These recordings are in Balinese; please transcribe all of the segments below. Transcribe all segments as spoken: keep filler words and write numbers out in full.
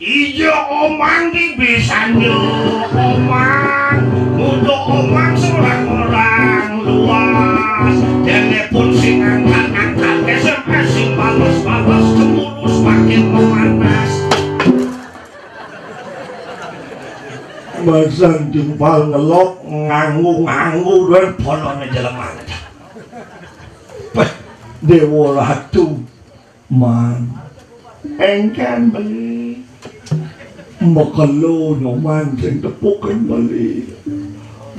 Iya, Omang di bisan yo, Omang. Untuk Omang seorang orang luas. Telepon sing angkat-angkat, S M S sing balas-balas, kemurus makin memanas. Masan timpal ngelok, nganggu-nganggu, dan polone jelemane. Peh, Dewa Ratu. Man, engken beli. Mekelo Nyoman sing tepukin beli.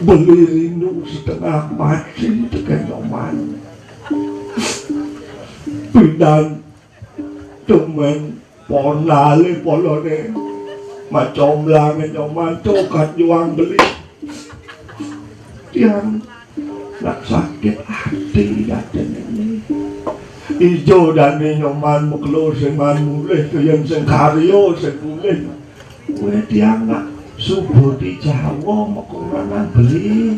Beli rindu setengah mati teken Nyoman. Pidan tumen ponale polone. Macomlange Nyoman tukat juang beli. Tiang nak sakit ati dateng ini. Ijo dane Nyoman mekelo sing man mulih, to yen sing karya sing mulih. Kowe tiang nak subuh di Jawa mekuranan beli.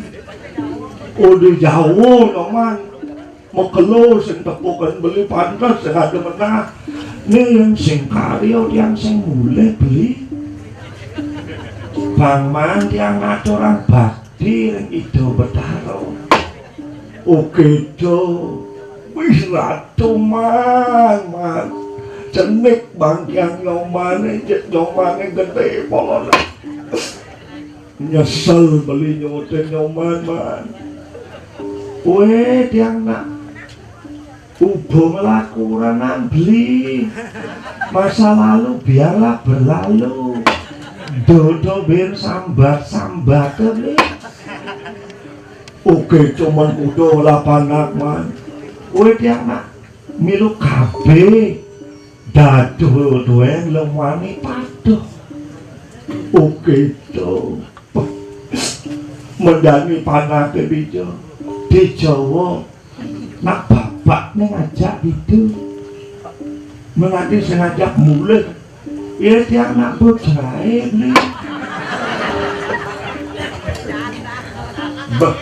Oh, di Jawa Nyoman mekelo sing tepukan beli, pantes sing ada menah. Nih yang sing karya, yang sing mulih beli. Bang Man, tiang ngaturang bakti ring Ida Betara. Oke do. Wis Ratu Man, Man. Cenik bangkiang Nyomane, cek Nyomane gede polone. Nyesel beli nyutin Nyoman, Man. Kowe tiang nak ubo ngelaku renan beli. Masa lalu biarlah berlalu. Dodo ben sambat-sambat beli. Oke, cuman kudu lapanak, Man. Kowe tiang nak milu kabeh. Dadu doen lemwani paduh. Oke, to. Mendani panake bija. Di Jawa, nak bapak ning ngajak itu. Mengati sing ngajak mulih. Ya, tiang nak bojrae, Bli. Bah,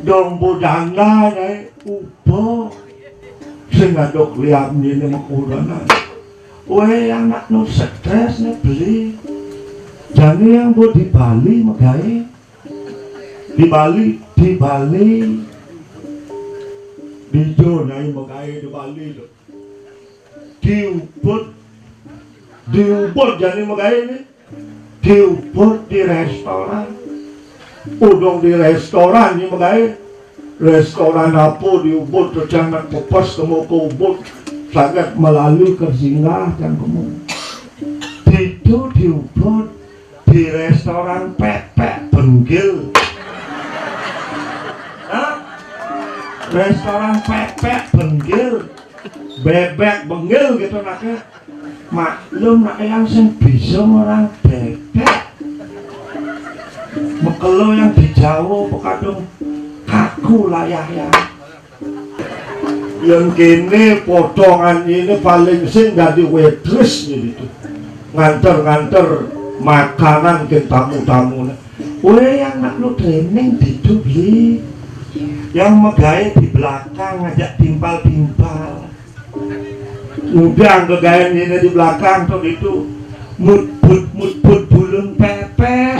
dong bodana, nae, ubo. Sing ngadok liam ini mekuranan. Weh, anak nu stres nih, Bli. Jane yang bo di Bali megae. Di Bali, di Bali. Di Jonai megae di Bali lho. Di Ubud. Di Ubud jane megae nih. Di Ubud di restoran. Udung di restoran nih megae. Restoran apa di Ubud to jangan pepes temu ke Ubud. Sangat melalui kersinggah dan kemu. Itu di Ubud. Di restoran pepek benggil. Hah? Restoran pepek benggil. Bebek benggil gitu naknya. Maklum nak yang sing bisa orang bebek. Mekelo yang di Jawa pekadung kaku layah ya. Yang kene potongan ini paling sing dadi waitress gitu. Nganter-nganter makanan ke tamu-tamu. Weh, yang nak lu training di Bli. Yang megawe di belakang ngajak timpal-timpal. Udah kegayan ini di belakang tuh itu. Mut but mut but bulung pepek.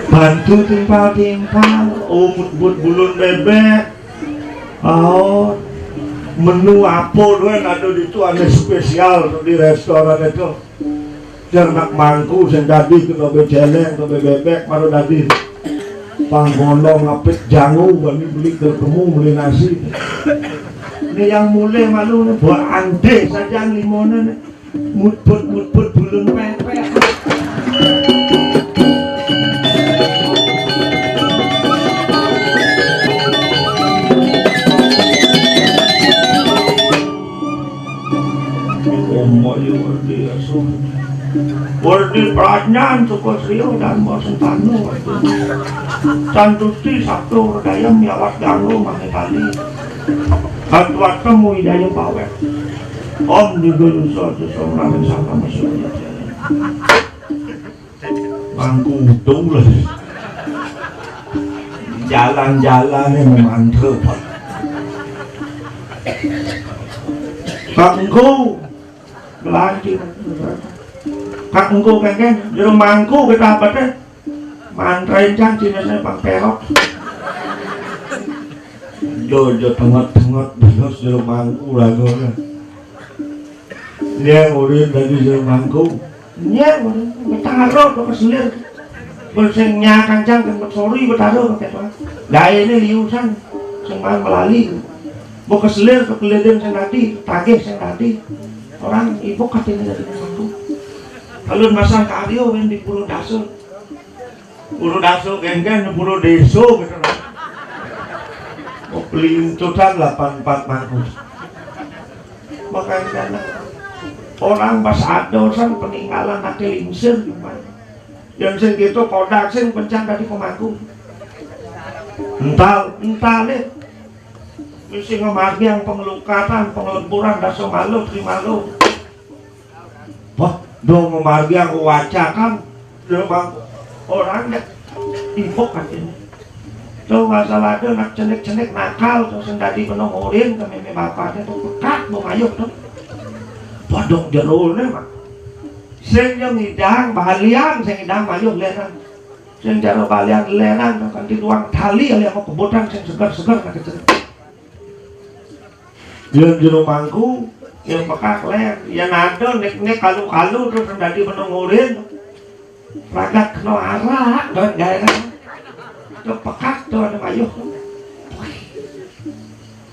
Bantu timpal-timpal. Oh, mut but bulung bebek. Oh, menu apa doan ada di itu, ane spesial di restoran itu. Ternak mangku sing dadi kena beceleng, kena bebek, baru dadi panggono ngapit jangu, bani beli ketemu, beli nasi. Ini yang mulai malu nih, buat andeh saja limone nih. Mutbut mutbut bulung pepek. Omo yo werdi asu. Werdi pelajaran cukup serius dan bosen tanu. Dan tuti satu daya miawat ganggu mangkali. Satu temu idaya pawek. Om di gunung sojo somrang saka masuk. Mangkudu lah. Jalan-jalan yang memantra, Pak. Kak Engku, ngelanci. Kak Engku kéngkén, jero mangku kita apa téh? Mantrain can Cina saya pang perok. Yo, yo, tengot-tengot, bios jero mangku lagu. Dia murid dari jero mangku. Iya, Betaro to keselir. Mun sing nyakan cang kan sori Betaro pakai to. Gaene liusan sing main melali. Mau keselir ke kelilin sing tadi, tagih sing tadi. Orang ibu katanya dari aku. Kalau masang karyo yang di Purwo Daso. Purwo Daso genggen Purwo Deso gitu. Mau pelincutan delapan empat mangku. Makanya orang pas adosan peninggalan ate lingsir gimana? Yang sing gitu kodak sing pencang tadi pemaku. Ental, ental nih. Mesti ngemargiang pengelukatan, pengeleburan, daso malu, di malu. Wah, dong ngemargiang wacakan. Dong bang, orang deh. Ibok kan ini. Tuh nggak salah ada nak cenik-cenik nakal tuh sing tadi penomorin ke meme bapaknya tuh pekat mau mayuh tuh. Padong jerone mah. Sing yang ngidang balian, sing ngidang mayuh lenan. Sing jaro balian lenan kan di ruang tali ali mau kebutan sing seger-seger nak cenik. Yang jero mangku, yang pekak len, yang ada nek-nek kalu-kalu terus sing tadi penomorin. Ragat kena arak dan gairah. Ke pekak tuh ada mayuh.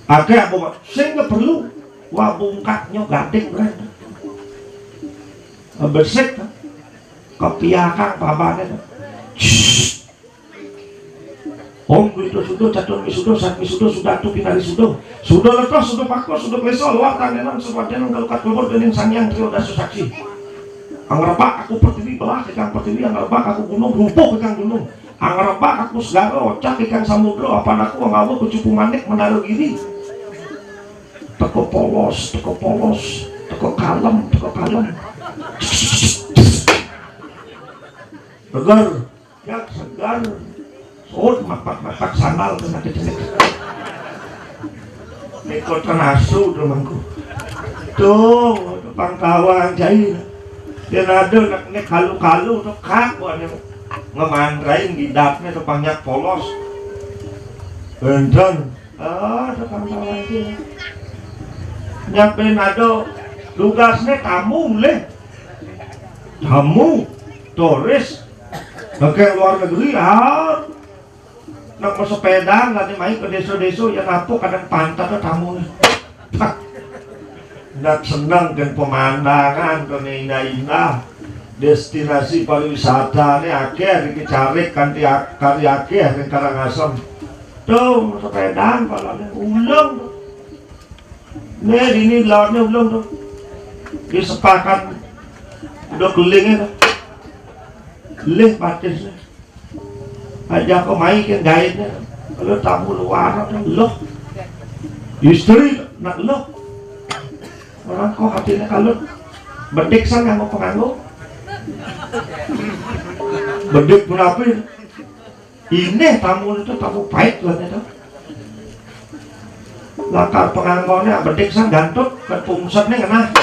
Ada apa sing perlu? Wah bungkaknya gading kan. Besek kan. Kepiakang babane kan. Om Wito Sudo, Catur Misudo, Sat Misudo, Sudanto Pinari Sudo, Sudo Letos, Sudo Pakos, Sudo Kleso, Luar Tandenan, Sudo Adenan, Galukat Kelebur, Dening Sangyang Trio Dasu Saksi. Angrebak aku pertiwi, belah ikang pertiwi, angrebak aku gunung, rubuh ikang gunung. Angrebak aku segara, ocak ikang samudra, apan aku ngawa kucupu manik menara giri. Teko polos, teko polos, teko kalem, teko kalem. Tegar, ya segar. Sud mapak-mapak sandal kena kecenek. Niko terasu tuh mangku. Tuh, pangkawan cai. Dia ada nak nek kalu-kalu tuh kak wah nek ngemandrain gidapnya tuh banyak polos. Benten. Ah, ada pangkawan cai. Nyampein ada tugasnya tamu mulai. Tamu, turis, pakai luar negeri, ah, nak pesepedaan nanti main ke desa-desa yang apa kadang pantat tuh tamu. Nak seneng kan pemandangan tuh indah-indah. Destinasi pariwisata nih akeh dikecarik kanti ak- kari akeh ning Karangasem. Tuh sepedaan kalau ada ulung tuh. Nih ini lautnya ulung tuh. Disepakan udah kelingnya tuh. Lih patisnya. Aja aku main kan gaitnya. Kalau tamu luar tuh loh. Istri nak loh. Orang kok hatinya kalau bedik sang nganggo penganggo. Bedik berapa? Ini tamu itu tamu baik lah itu. Lakar penganggone bedik sang gantut kan pungset nih kena.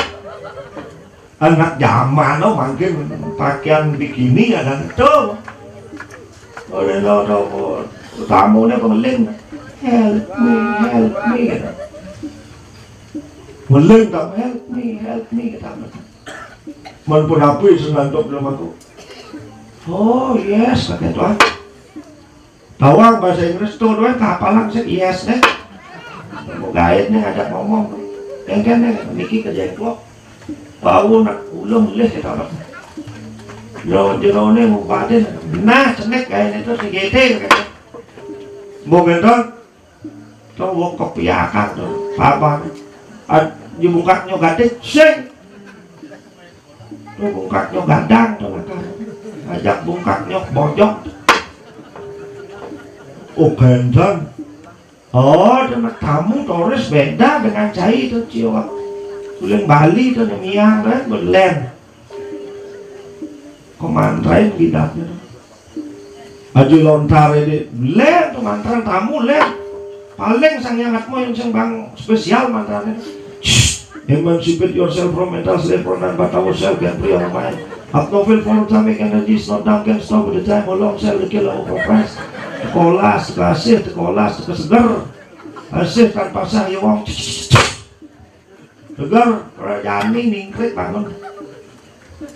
Anak zaman lo mangkin pakaian bikini ya kan itu. Oleh lo tamu ini pengeling. Help me, help me. Ngeling tak help me, help me kita. Mun pun apa itu ngantuk belum aku. Oh yes, kata tuan. Tawang bahasa Inggris tuh doang kapalan sih yes deh. Mau gaet nih ngajak ngomong. Yang kan nih niki ke jengkok. Bau nak ulung lih kita apa. Lo jerone mau batin. Nah, cenek gaet itu si gede gitu. Mau bentar. Tuh wong kepiakan tuh. Apa? Ad, dibungkaknya gading, sing. Tuh bungkaknya gadang tuh lakar. Ajak bungkaknya bojong. Oh, gendang. Oh, dengan tamu turis beda dengan cai itu ciwa. Uling Bali itu nyemiang kan, berlem. Kemantrain gidapnya tuh. Aji lontar ini, lem tuh mantrang tamu lem. Paling Sang Hyang Atma yang sing bang spesial mantrane. Shh, emancipate yourself from mental slave, from non-bhadava self, get free your mind. Have no feel for atomic energy, is not down, can stop with the time, along self, the kill of Christ. Teko las, teko asih, teko las, teko seger. Asih tanpa sah, ya wong. Seger, ora jani ningkrik bangun.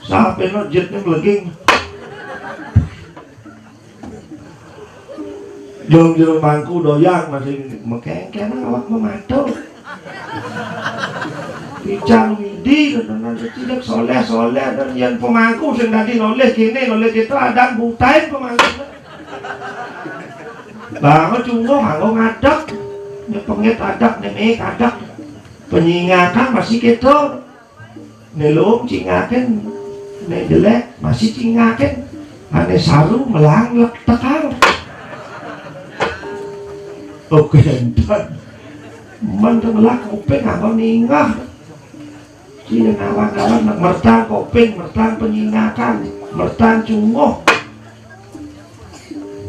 Sape no jetne mleging. Dong jero mangku doyan masih mekengken awak mematuk. Pican widi tenan cilik soleh-soleh dan yen pemangku sing dadi nolih kene nolih kita adan butain pemangku. Bangun cungo nganggo ngadeg. Nek pengit adeg, nek mik adeg. Penyingakan masih kita. Nek lum cingaken, nek jelek masih cingaken. Ane saru melang lek tekal. Oke, enten. Men tengah kuping apa ningah. Sing awak-awak nak mertang kuping, mertang penyingakan, mertang cunguh.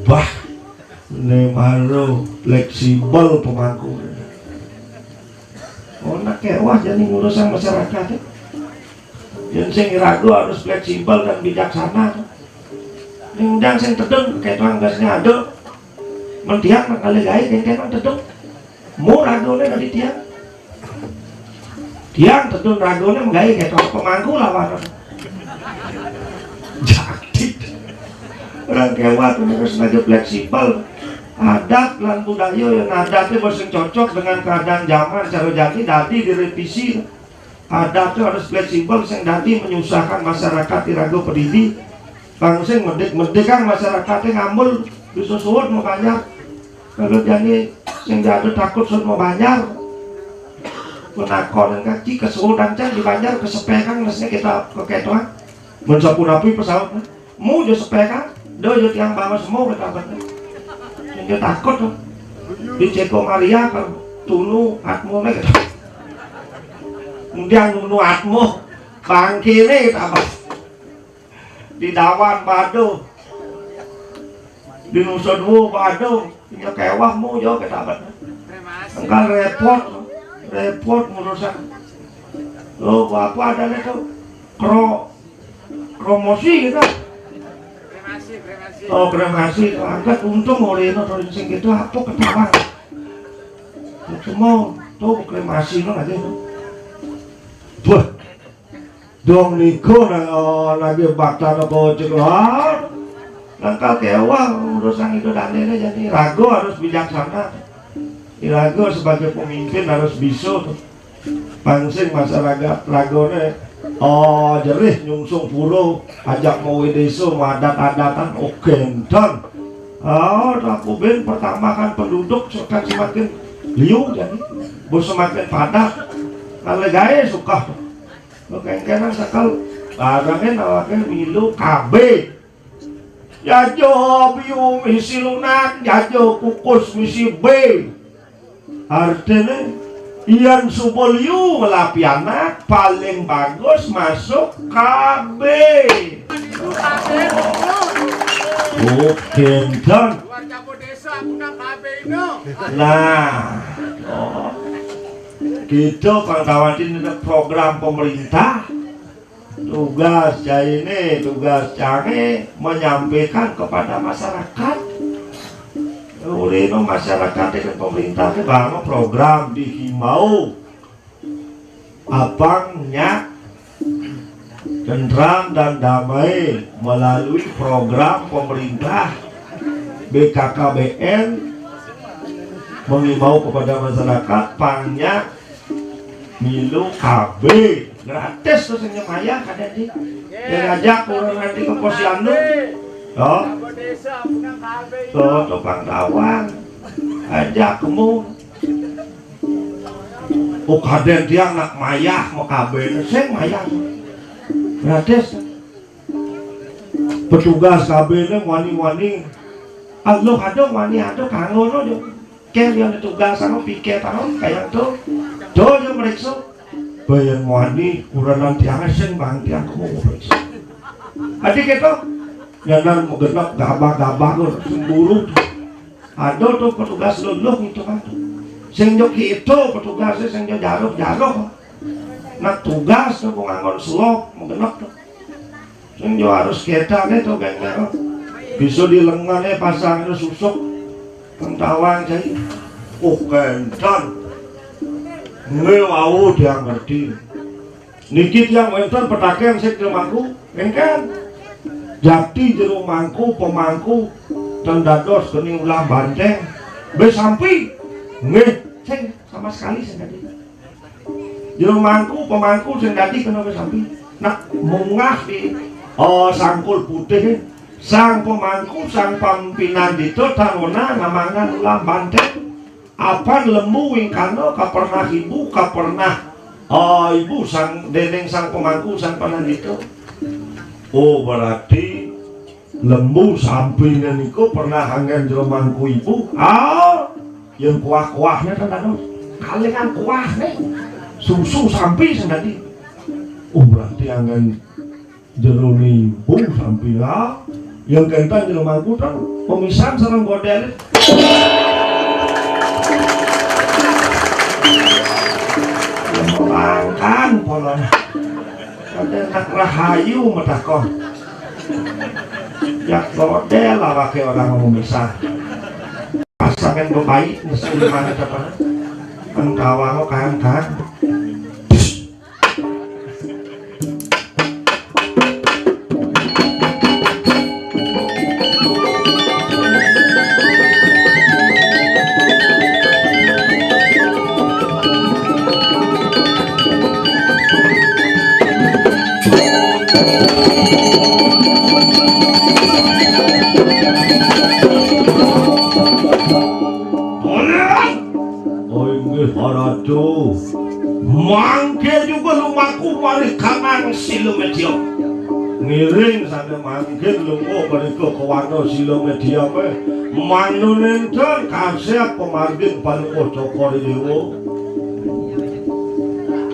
Bah, ne maro fleksibel pemangku. Oh, nak kewah jadi ngurusan masyarakat. Yang sing ragu harus fleksibel dan bijaksana. Yang sing tedun kayak tuang gasnya ada. Mentiang nak kali gawe kayak tuang tedun. Mu ragune dari tiang. Tiang tedun ragune menggawe kayak tuang pemangku lawan. Jadi orang kewah tuh harus ngajar fleksibel. Adat lan budaya yang adatnya masih cocok dengan keadaan zaman cara jadi dadi direvisi. Adat itu harus fleksibel sing dadi menyusahkan masyarakat iraga pedidi. Kang sing medik-medik kan masyarakatnya ngambul bisa suwun mau banyak. Kalau jani sing dadi takut suwun mau banyak. Penakon kan ci kesuwun can di banjar kesepekan lesnya kita keketoan. Mensapunapi pesawat. Mu jo sepeka, do jo tiang bawa semua ke tabat. Yang dia takut tuh. Di Ceko Maria kan tunu atmo nih gitu. Kemudian tunu atmo bangkine tabat. Di Dawan padu. Di Nusa Dua padu. Nya kewah mu jo ke tabat. Engkal repot, repot ngurusan. Lo apa ada itu? Kro Promosi gitu. Kremasi, kremasi. Oh, kremasi. Angkat untung oreno to sing gitu apa ketawa. Semua tuh kremasi no lagi tuh. Wah. Dong niko na oh, lagi bakta na bocil. Wah. Nangkal kewah urusan itu dan ini jadi ragu harus bijaksana. Iraga sebagai pemimpin harus bisa tuh. Pangsing masyarakat ragone oh jerih nyungsung pura ajak mawe desa madat-adatan oh gendang. Oh, aku ben pertama kan penduduk kan semakin liu jadi bos semakin padat. Kalau gawe suka kengkenan sekal barangnya nawakin milu K B. Jajo biu misi lunak, jajo kukus misi B. Artine yen suba liu ngelapi anak paling bagus masuk K B. Oke, Don. Nah, oh. Gitu pangkawan ini ada program pemerintah. Tugas saya ini, tugas kami menyampaikan kepada masyarakat. Ulino masyarakat dengan pemerintah itu bangun program dihimbau apangnya tentram dan damai melalui program pemerintah B K K B N mengimbau kepada masyarakat pangnya milu K B gratis tuh sing nyemaya kadang di yang ajak orang nanti ke posyandu. Tuh. Tuh, tukang tawang. Ajak kamu. Oh, kadang dia anak mayah mau K B sing mayah. Gratis. Petugas K B ne wani-wani. Aloh aduh wani aduh kanggo no yo. Ken yang tugas sama piket tahu kayak tuh. Do yo meriksa. Bayan wani uranan tiang sing bang tiang kamu meriksa. Adi kita nyanan menggenap gabah-gabah lo semburu. Ada to petugas luluh itu kan. Sing jo kito petugasé sing jo jaruh-jaruh. Nak tugas to nganggon selop, menggenep to. Sing jo harus kétané to bengkel. Bisa di lengané pasang to susuk. Pentawang jai. Oh, kénten. Nggih wau tiang ngerti. Niki tiang wénten petakén sing jero mangku, éngkén. Jati jero mangku, pemangku, ten dados geni ulam banténg. Bé sampi. Nggih, sing sama sekali sing dadi. Jero mangku, pemangku sing dadi kena bé sampi. Nah, munggah di, oh, sangkul putih, sang pemangku, sang pimpinan dito tan wenang ngamangan ulam banténg. Apan lembu wingkana kapernah ibu, kapernah, ah, ibu sang, déning sang pemangku, sang panandita. Oh, berarti lembu sampiné niku pernah anggén jero mangku ibu. Ah, yén kuah-kuahné kan anu, kalingan kuahné. Susu sampi sing dadi. Oh, berarti anggén jero limbu sampi ya. Yang kénten jero mangku ten pemisan sareng godél. Mangkan polon. Ada nak rahayu metakon. Ya godél awaké orang memisah. Pasangan bebaik mesti mana dapat. Engkawa kan kan. Oh, inggih, Paratu. Mangké juga lumaku marih kanang sila media. Ngiring sané mangkin lunga mrika kawana sila media mé. Manu nénten kasép pamargin panuka cokor dewa.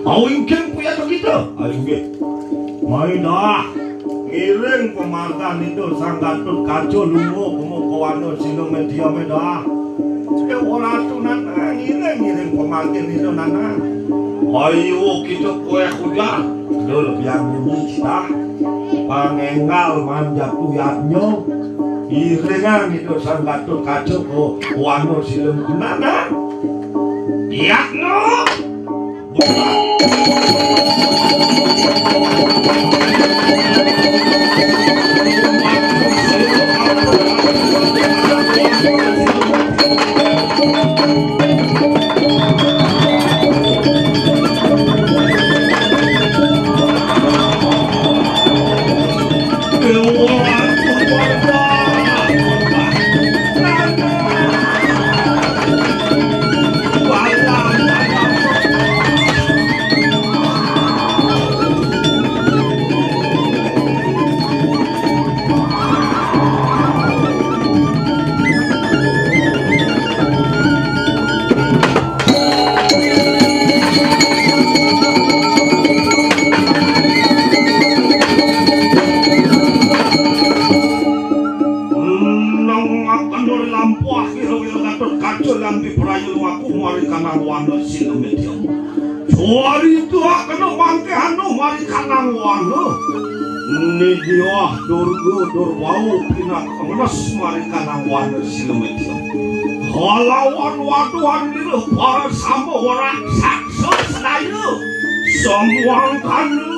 Awingking puyat kita. Awingking. Mai dah. Ngiring pamargan itu Sang Gatut Kaca lunga kawana sila media mé dah. Dewa Ratu nana ngiring-ngiring pamargin itu nana. Ayo kita kueh hujan. Dul biang bumi kita. Pangénggal manjatu yadnya. Iringan itu Sang Gatut Kaca kawana sila nana. Yadnya. Nang akan dori lampah kira-kira Gatut Kaca lan piprayu lumaku mari kanang wana sila media. Suari tuak kena mangké anu mari kanang wana. Nidiah Durga Durbau pinak ngenes mari kanang wana sila media. Kalawan waduhan niruh para sama warak saksa sedaya. Samuang kanu.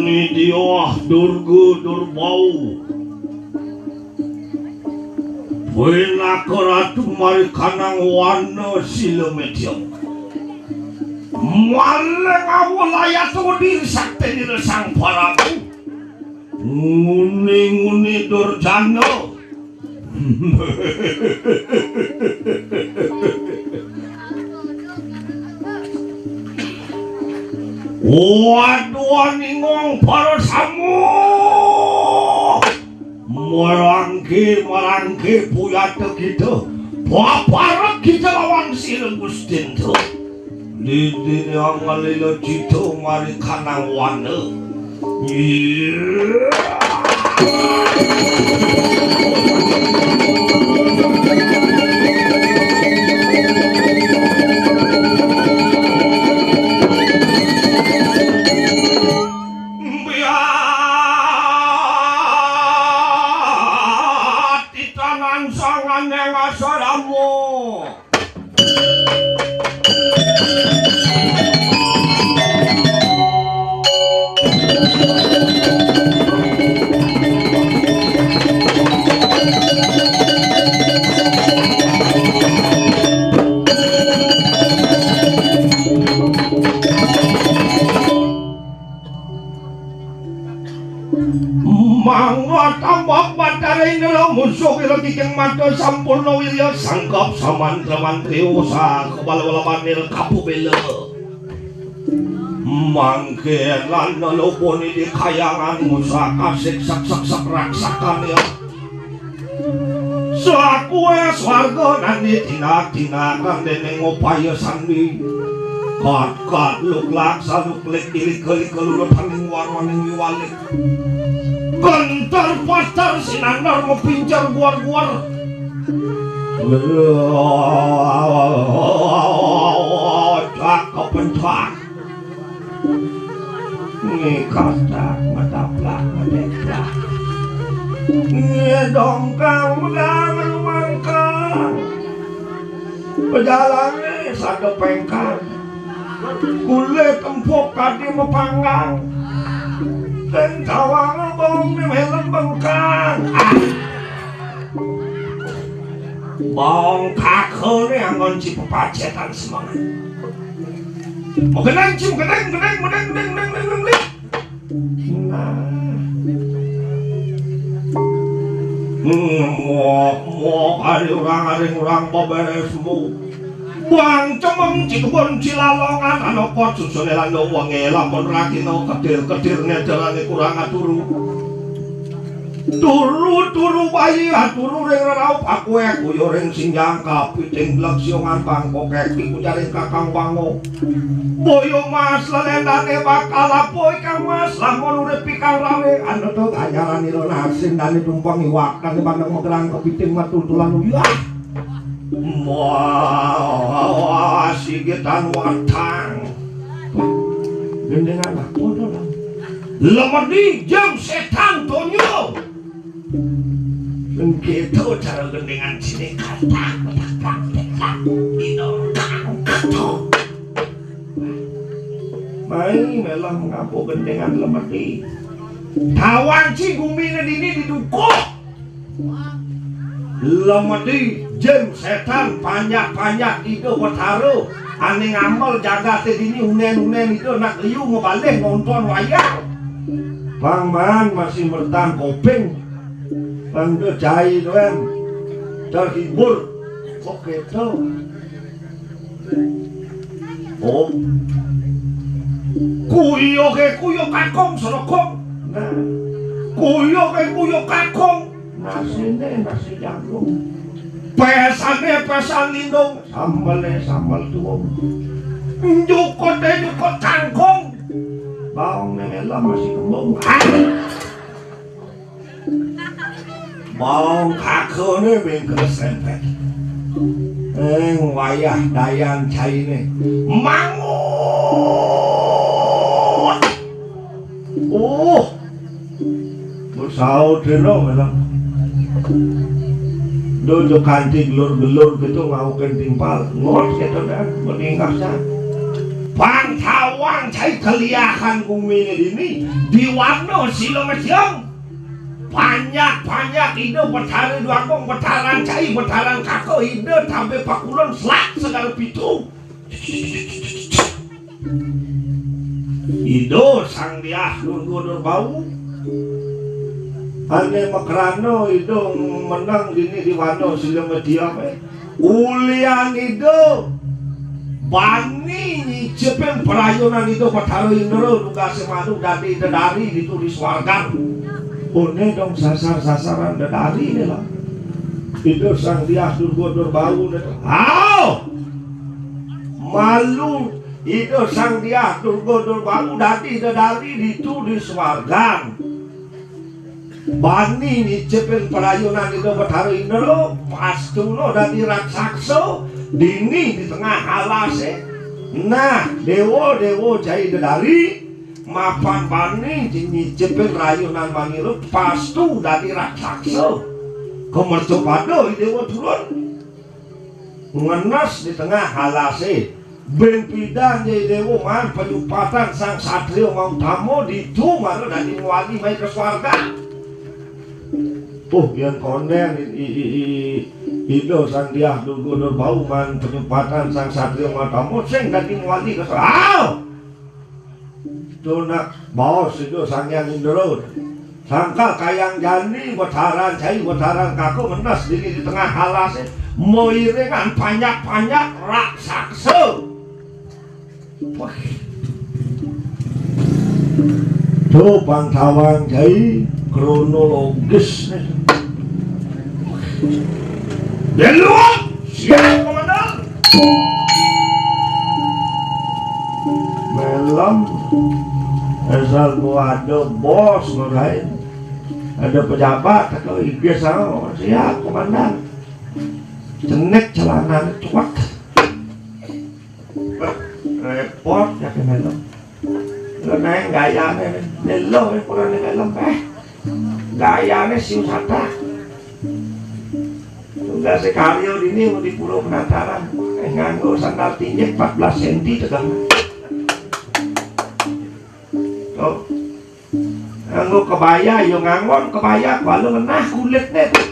Nidiah Durga Durbau. Pinaka ratu mari kanang wana sila media. Maling awulayat udi sakti nira sang Prabu. Nguni-nguni durjana. Waduh, ningong para samu. Marangke, marangke, puyata kita. Paparek kita lawan sira Gustinta. Didini angalila cita mari kanang wana. Iya. Mbiat titanan sangan yang asaramu. Mangwa tambak Batara Indra, musuh ira kikeng mata sampurna wirya, sangkep samantra mantri usaha kebal walaban nira kapubela. Mangke lan lelubuni di kayangan musuh kasik sek sek sek raksakan ya. Sakue swarga nani tindak-tindakan dening upaya sandi. Kat-kat luklak saluklik ilik-ilik kelulutan ning warwaning wiwalik. Genter paster sinandar mepincer guar-guar. Cak kepencak. Ngikatak, ngetaplak, ngedeplak. Ngedongkang, megang, lumangkang. Pejalane sada pengkang. Kulit empuk kadi mepanggang. Sing tawang bong ni helm bengkang. Ah. Bong kakene anggon ci pepacetan semangat. Megenang ci, megenang, megenang, megenang, megenang, megenang, megenang. Nah. Hmm, mok, mok, ari urang, ari urang beberesmu. Buang cemeng ci kebon cilalongan, anokot susune landung wenge lamun rakina kedir-kedir nederane kurang aturu. Turu-turu bayi aturu ring reraup, aku kuyu ring sinjang kapiting blek siongan bangkokek iku jaring kakang wango. Boyo mas lelendane bakal apa ikang mas lamun urip ikang rawe, anut ganjaran ira nasin dane tumpeng iwak dane bandeng megerang kepiting matultulan uyah. Wah, sigitan watang. Gendengan apa to, Lang? Lemedi jeng setan tonyo. Sing keto cara gendengan sini katak, katak, katak, ino, katak, katak. Mai melah ngapuk gendengan lemedi. Tawang ci gumine dini didukuh. Lemedi jin setan panjak-panjak Ida Betara ane ngamel jagate dini unen-unen Ida nak liu ngebalih nonton wayang. Bang Man masih mertang koping. Bang do jai doan terhibur. Kok gitu? Oh. Kuyo ke kuyo kakong serokong. Nah. Kuyo ke kuyo kakong. Nasine nasi jagung. Pesane pesan lindung. Sambele sambel tuung. Njukote njukot kangkung. Baongne mela masih kembung. Bong kakune bengkel serempet. Eng wayah dayan caine. Mangut. Oh. Bersau dino melang. Dojo kanti gelur-gelur gitu ngaukin timpal. Ngot gitu dah, meningkah sa. Pang tawang cai keliakan gumine dini. Diwarno sila mejeng. Panjak-panjak Ida Betara Duagung, Betaran Cai, Betaran Kaka, Ida Tabe Pakulon, Selak Segara Pitu. Ida Sang Diah Lungguh Nurbau. Ane makrana Ida menang dini di wana sila media, eh. Ulian Ida Bani nyicipin prayunan Ida Bathara Indra, dugasé madu dadi dedari ditu di swargan. Oné dong sasar-sasaran dedari né lah. Ida Sang Diah Durga Durbahu né. Hao! Malu Ida Sang Diah Durga Durbahu dadi dedari ditu di swargan. Bani nyicipin prayunan Ida Bathara Indra, pastuna dadi raksasa, dini di tengah alasé. Nah, déwa-déwa cai dedari, mapan bani nyicipin rayunan manira, pastu dadi raksasa. Kamercapada i déwa turun. Ngenes di tengah alasé. Bin pidan jai déwa maan panyumpatan Sang Satria Mautama, ditu mara dadi mawali mai ka swarga. Oh, yén kondén i, i, i, Ida Sang Diah Durga Durbahu maan panyumpatan Sang Satria Mautama, sing dadi mawali ka swarga. Hao! Tuh nak baos Ida Sang Hyang Indra. Sangkal kayang jani, Betharan cai, Betharan kaka, ngenes dini di tengah alasé, mairingan panjak-panjak raksasa. Wah. Tuh pang tawang cai kronologis né. Déluak, siap, Komandan. Mélem, asal gua ada bos, gua lain. Ada pejabat, atau I G sama, siap, Komandan. Cenik celana cuek. Répot ya ké mélem. Lho, Néng, gayané, Néng. Lho, ukuran Néng, Néng, éh. Gayané siu satak. Tugasé karya dini di Pura Penataran. Éh, nganggo sandal tinjek empat belas senti tegang. Tuh. Nganggo kebaya, ya nganggon kebaya, kuala ngenah kulitné tuh.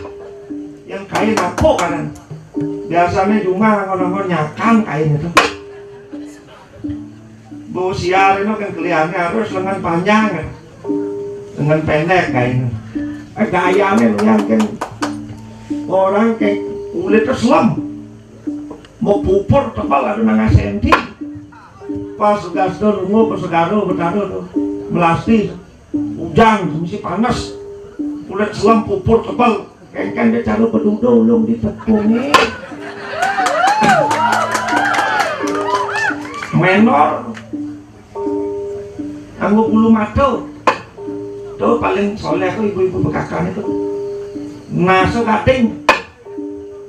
Yang kain apa kan? Biasané cuma nganggon-nganggon nyakan kain itu. Bos siar itu kan kelihatannya harus lengan panjang, kan? Lengan pendek kain. Eh, gayané yang kan orang kayak kulit terus lem. Mau pupur tebal ada nang senti. Pas gas tuh nunggu pas segaro betado tuh. Melasti. Ujang, mesti panas. Kulit sulam pupur tebal. Kéngkén dia cara bedudo ulung ditepungé. Menor. Anggo bulu mata. Tuh paling soléh tuh ibu-ibu bekakan itu. Naso kating.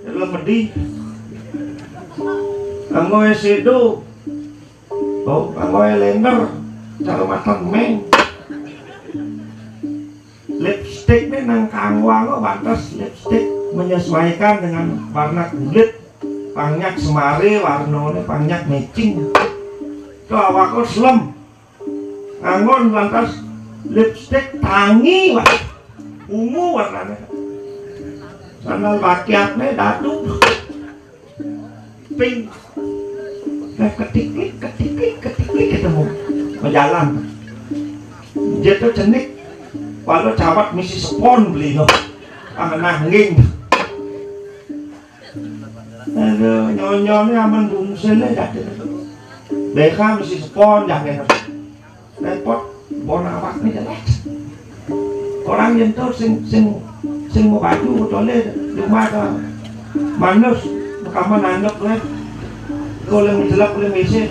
Dalam pedih. Anggo eyeshadow. Oh, anggo eyeliner, cara matan meng. Lipstick né nang kanggo anggo pantes lipstick menyesuaikan dengan warna kulit. Pangnyak semare warnané, pangnyak matching. Tuh awakku slem. Anggon pantes lipstick tangi, wah. Ungu warnané. Sandal bakiatné dadu. Ping. Eh, ketiklik, ketiklik, ketiklik ketemu. Majalan. Dia tuh cenik. Walau cawat misi sepon beli no. Angenah nging. Aduh, nyonyoné aman bungselé dah. B H misi sepon dah. Répot, bon awakné jelék. Orang yén to sing, sing, sing mau baju, tolé, cuma ke manus, rekaman anak, wé. Kau yang jelek, kau yang misi.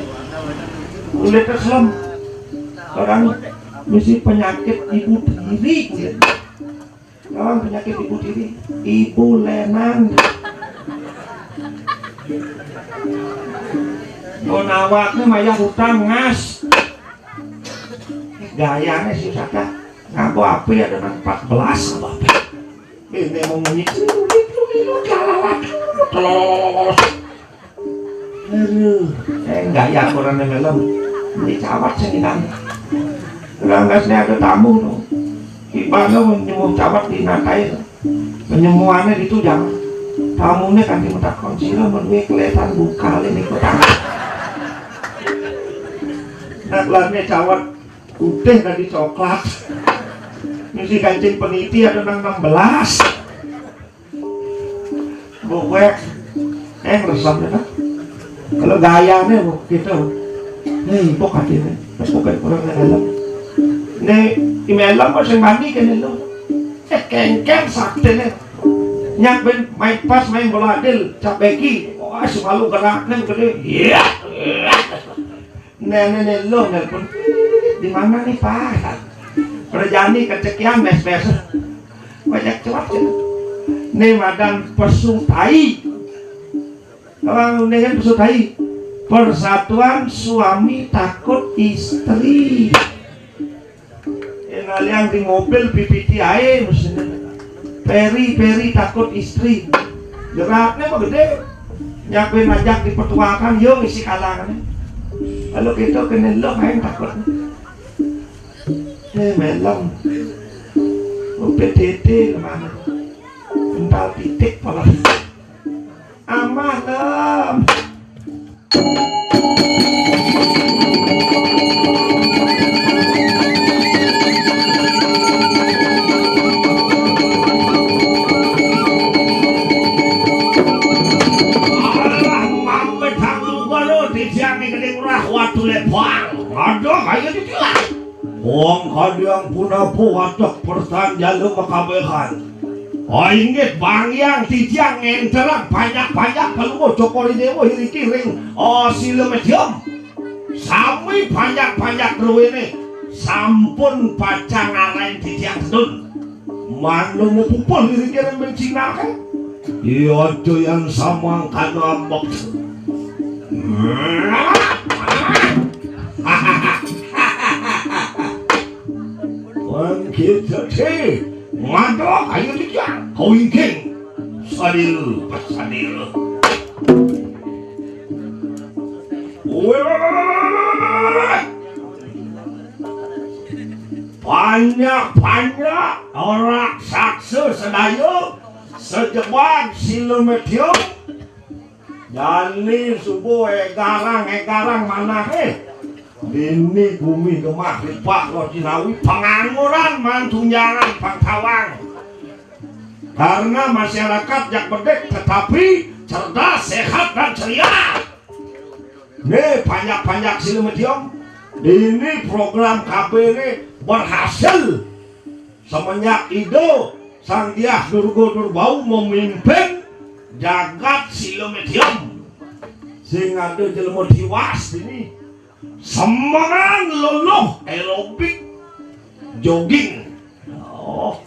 Kulit keslem. Orang misi penyakit ibu tiri, kulit. Lawan penyakit ibu tiri, ibu lenan. Mun awakné mayah utang ngas. Gayané sih kata nganggo api ada nang empat belas apa api. Ini mau munyi. Aduh, eh, enggak ya, kurang melem. Ini cawat sing ilang. Langgasnya ada tamu tuh. Ibana nyemu cawat di nakai. Penyemuannya itu jam. Tamunya kan dimetak konsila menue kelihatan buka ini kota. Nak lane cawat putih tadi coklat. Misi kancing peniti ada nang enam belas. Bobek. Eh, resep ya, kan? Kalau gayane kok gitu. Nih, mbok atine. Mbok kan kurang dalam. Nih, i Melem kok sing mandi kene lho. Eh, kengken saktene. Nyak ben main pas, main bola adil, cap beki. Wah, semalu gerakne gede. Iya. Nenek lho nelpon. Di mana nih, Pak? Ora jani kecekian mes-mes. Banyak cuap, ya. Nih, madan pesu tai. Orang ini kan pesu tai. Persatuan suami takut istri. Yang ngalian di mobil P P T ae mesinnya. Peri, Peri takut istri. Geraknya apa gede? Nyakuin ajak dipetuakan, yo ngisi kalangannya. Kalau gitu kena lo main takut. Eh, Melem. P T T kemana? Ental titik pala. Amah, Lem. Alah, mampet aku baru di siang ning Gedhe Ngurah, waduh, lebang. Aduh, ayo dijual. Wong kadang punapa wadah persan jalu makabehan. Oh, inggih, Bang Yang titiang ngenterang banyak-banyak pelungguh Cokor I Dewa iriki ring, oh, sila medium. Sami banyak-banyak ruwene sampun pacang ngalahin titiang sedun. Manung pupul iriki ring Cina kan? Iya, aja yang samangkana ambek. Wong kita sih, ngadok ayo dijak, kau ingking. Sadil, sadil. Weh, weh, weh, weh, weh, weh, weh. Banyak-banyak orang saksa sedaya sejeban sila medium. Jani subuh egarang-egarang manahe. Dini bumi gemah ripah lo jinawi pengangguran mantunjangan pangkawang. Karena masyarakat yang bedik tetapi cerdas, sehat, dan ceria. Nih, banyak-banyak sila medium. Ini program K B ini berhasil semenjak Ido Sang Diah Durgo Durbau memimpin jagat sila medium. Sing ada jelema tiwas ini. Semengan luluh aerobik jogging. Oh,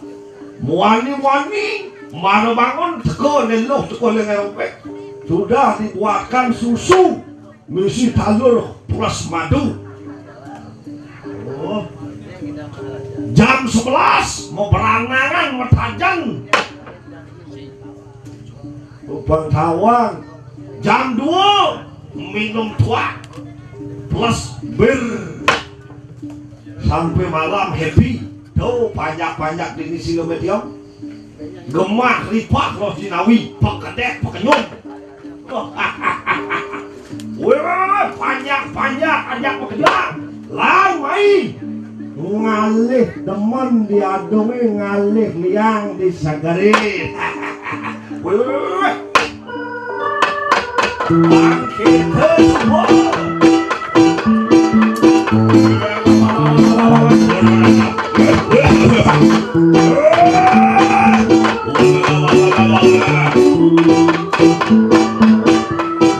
muani-muani, mara bangun, teka leluh, teka lengan rempet. Sudah dibuatkan susu, misi talur plus madu. Oh. Jam sebelas, mau beranangan, metajan. Lubang tawang. Jam dua, minum tuak plus bir. Sampai malam happy. Tuh, banyak-banyak di sini sila medium. Gemah ripah roh jinawi, pekedek, pekenyum. Weh, weh, weh, weh, banyak-banyak ajak pekerja. Lang mai. Ngalih demen diadungi, ngalih liang disagari. Weh, weh, weh, weh. Bangkit semua.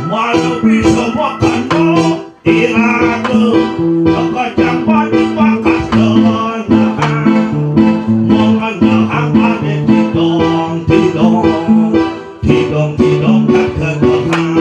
Malu bisa makan no. Iraku, kekejang padi pakas kenahan. Mengenahang padi tidong, tidong, tidong, tidong, tak kenahan.